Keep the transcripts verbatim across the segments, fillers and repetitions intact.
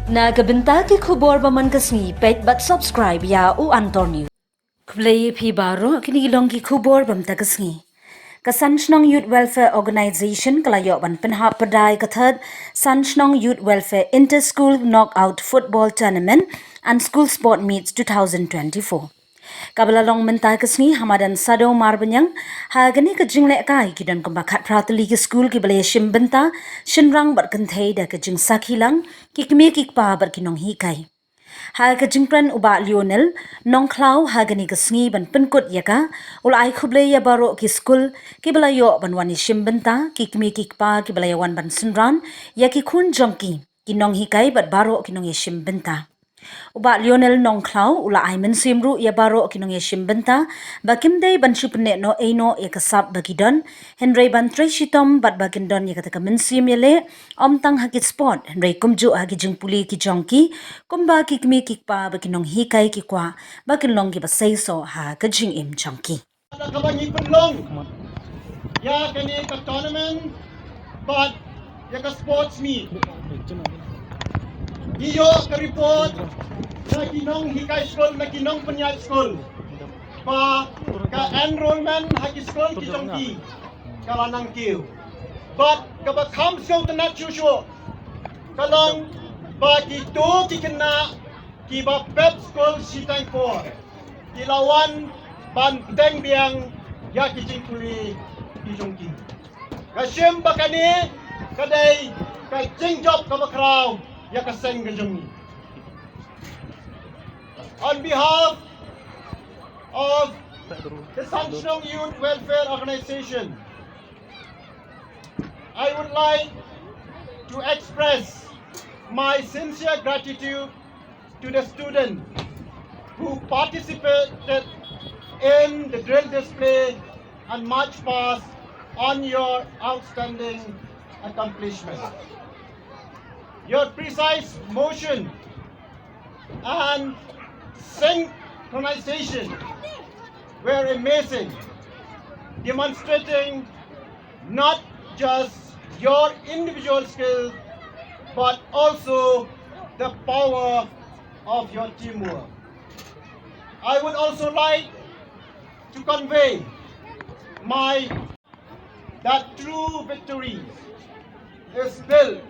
Na ka bynta ki khubor ba man ka sngi, peit bad subscribe ïa u Antor News. Khublei ïa phi baroh, kine ki long ki khubor ba mynta ka sngi. Ka San Shnong Youth Welfare Organization ka la ïoh ban pynhap pyrda ïa ka third San Shnong Youth Welfare Inter-School Knockout Football Tournament and School Sport Meets two thousand twenty-four. Kaba la long mynta ka sngi ha madan Saddew Marbaniang, ha kane ka jinglehkai ki don kumba khatphra tylli ki skul kiba la ïashim bynta shynrang bad kynthei da ka jingsakhi lang ki kmie ki kpa bad ki nonghikai. Ha ka jingkren u Bah Lionel Nongkhlaw ha kane ka sngi ban pynkut ïa ka, u la ai khublei ïa baroh ki skul kiba la ïoh ban wan ïashim bynta, ki kmie ki kpa kiba la ïawan ban synran ïa ki khun jong ki, ki nonghikai bad baroh ki nongïashim bynta. U Bah Lionel Nongkhlaw u la ai mynsiem ruh ïa baroh ki nongïashim bynta ba kim dei ban shu pynneh noh ei noh ïa ka sap ba ki don, hynrei ban trei shitom bad ba kin don ïa kata ka mynsiem ïaleh, ym tang ha ki sport hynrei kumjuh ha ki jingpule ki jong ki, kumba ki kmie ki kpa bad ki nonghikai ki kwah ba kin long kiba seisoh ha ka jingim jong ki. Kaba ngi pynlong ïa kane ka tournament bad ïa ka sports meet, ngi ïoh ka report na ki nonghikai skul, na ki nongpynïaid skul, ba ka enrollment ha ki skul ki jong ki ka la nang kiew. Bad kaba kham sngewtynnat shuh shuh ka long ba kito ki khynnah kiba pep skul shiteng por ki la wan ban bteng biang ïa ki jingpule ki jong ki. Nga shim ba kane ka dei ka jingjop kaba khraw ïa ka seng ka jong ngi. On behalf of the San Shnong Youth Welfare Organization, I would like to express my sincere gratitude to the students who participated in the drill display and march past on your outstanding accomplishment. Your precise motion and synchronization were amazing, demonstrating not just your individual skill, but also the power of your teamwork. I would also like to convey my that true victory is built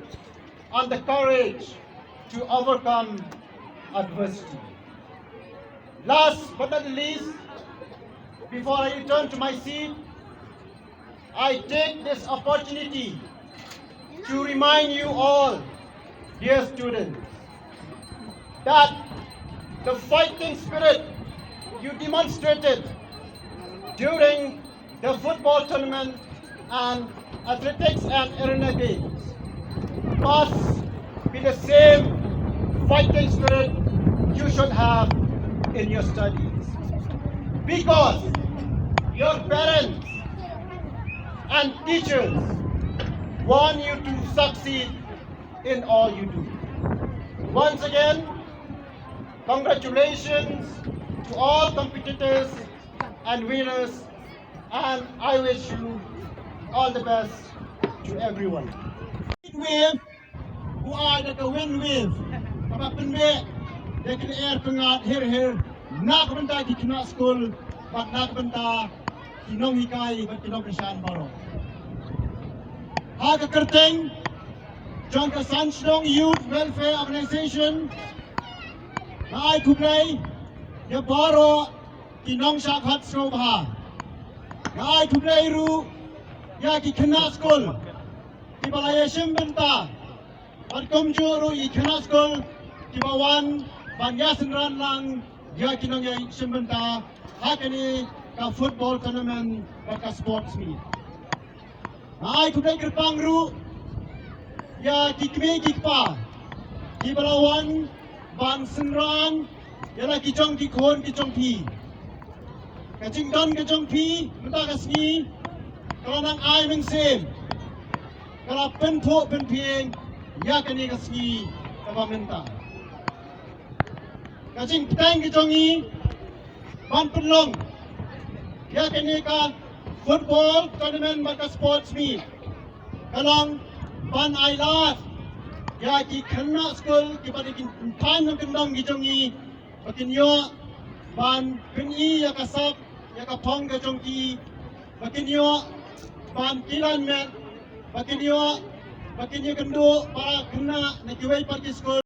on the courage to overcome adversity. Last but not the least, before I return to my seat, I take this opportunity to remind you all, dear students, that the fighting spirit you demonstrated during the football tournament and athletics and arena games must be the same fighting spirit you should have in your studies. Because your parents and teachers want you to succeed in all you do. Once again, congratulations to all competitors and winners, and I wish you all the best to everyone. Wave, u ai da ka wind wave kaba pynbeit da ka lyer pyngngad her her na ka bynta ki khynnah skul bad na ka bynta ki nonghikai bad ki nongkyrshan baroh. Ha ka kyrteng jong ka San Shnong Youth Welfare Organization, nga ai khublei ïa baroh ki nongshah khot sngewbha. Nga ai khublei ruh ïa ki khynnah skul kiba la ïashim bynta, bad kumjuh ruh ïa ki khynnah skul kiba wan ban ïasynran lang ïa ki nongïashim bynta ha kane ka football tournament bad ka sports meet. Nga ai khublei kyrpang ruh ïa ki kmie ki kpa kiba la wan ban synran ïa la ki jong ki khun ki jong phi. Ka jingdon ka jong phi mynta ka sngi ka la nang ai mynsiem, ka la pynthuh pynphieng ïa kane ka sngi kaba mynta. Ka jingpyrshang ka jong ngi ban pynlong ïa kane ka football tournament bad ka sports meet ka long ban ai lad ïa ki khynnah skul kiba dei ki thaiñ nongkyndong ki jong ngi, ba kin ïoh ban pyni ïa ka sap ïa ka phong ka jong ki, ba kin ïoh ban kilan met, ba kin ïoh, ba kin ïakynduh para khynnah na kiwei pat ki skul.